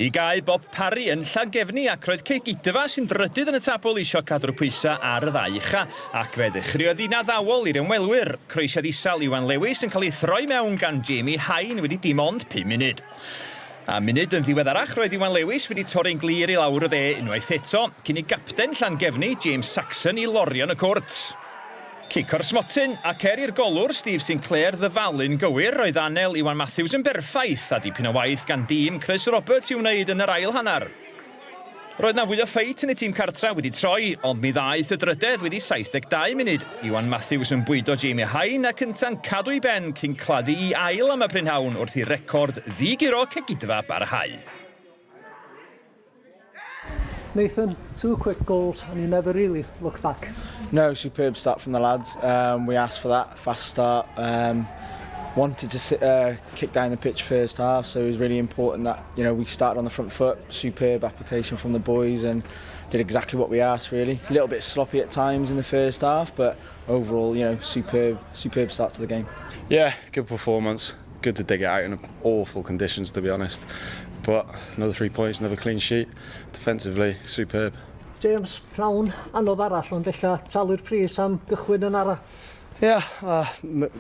I gae Bob Parry yn Llangefni ac roedd Cegidfa sy'n drydydd yn y tabl isio cadw'r pwysau ar y ddau ucha ac fe ddechreuodd hi'n addawol i'r ymwelwyr. Croesiad isel Iwan Lewis yn cael ei throi mewn gan Jamie Hain wedi dim ond pum munud. A munud yn ddiweddarach roedd Iwan Lewis wedi torri'n glir i lawr y dde unwaith eto, cyn i gapten Llangefni, James Saxon i lorio yn y cwrt. Cic o'r smotyn, ac er i'r golwr, Steve Sinclair, ddyfalu'n gywir, roedd anel Iwan Matthews yn berffaith, a dipyn o waith gan dîm Chris Roberts i'w wneud yn yr ail hanner. Roedd 'na fwy o ffeit yn y tîm cartra wedi troi, ond mi ddaeth y drydedd wedi 72 munud, Iwan Matthews yn bwydo Jamie Hain ac ynta'n cadw'i ben cyn claddu'i ail am y prynhawn wrth i record ddi-guro Cegidfa barhau. Nathan, two quick goals and you never really looked back. No, superb start from the lads. We asked for that, fast start. Wanted to sit, kick down the pitch first half, so it was really important that we started on the front foot. Superb application from the boys and did exactly what we asked, really. A little bit sloppy at times in the first half, but overall, superb, superb start to the game. Yeah, good performance. Good to dig it out in awful conditions, to be honest. But another 3 points, another clean sheet. Defensively, superb. James, prynhawn anodd arall, ond ella talu'r pris am gychwyn yn ara. Ie, yeah,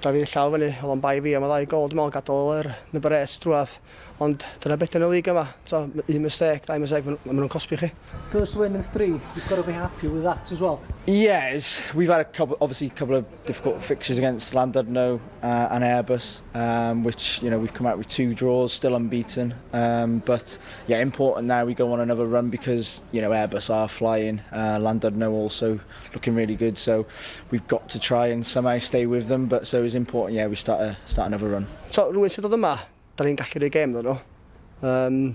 da fi llaw fyny, oedd o'n bai fi am y ddau gol, dwi'n meddwl gadael yr number 8 drwadd. Ond dyna beth yn y lig yma. So, un mistake, dau mistake, maen nhw'n cosbi chi. First win in three, you've got to be happy with that as well. Yes, we've had a couple, obviously a couple of difficult fixtures against Llandudno and Airbus, which we've come out with two draws, still unbeaten. But yeah, important now we go on another run because Airbus are flying, Llandudno also looking really good. So we've got to try and somehow stay with them. But so it's important, yeah, we start another run. So, rhywun sydd dod yma, da ni'n gallu rhoi gêm iddyn nhw.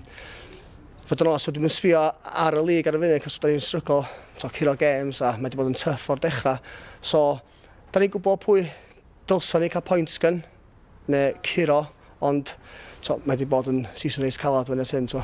Fod yn onest, dwi'n sbio ar y lig ar y funud, cos da ni'n stryglo to, curo games a mae wedi bod yn tough o'r dechrau. So, da ni'n gwybod pwy dylsa ni cael points gan, neu curo, ond to, mae wedi bod yn season race calad fyny at hyn. To.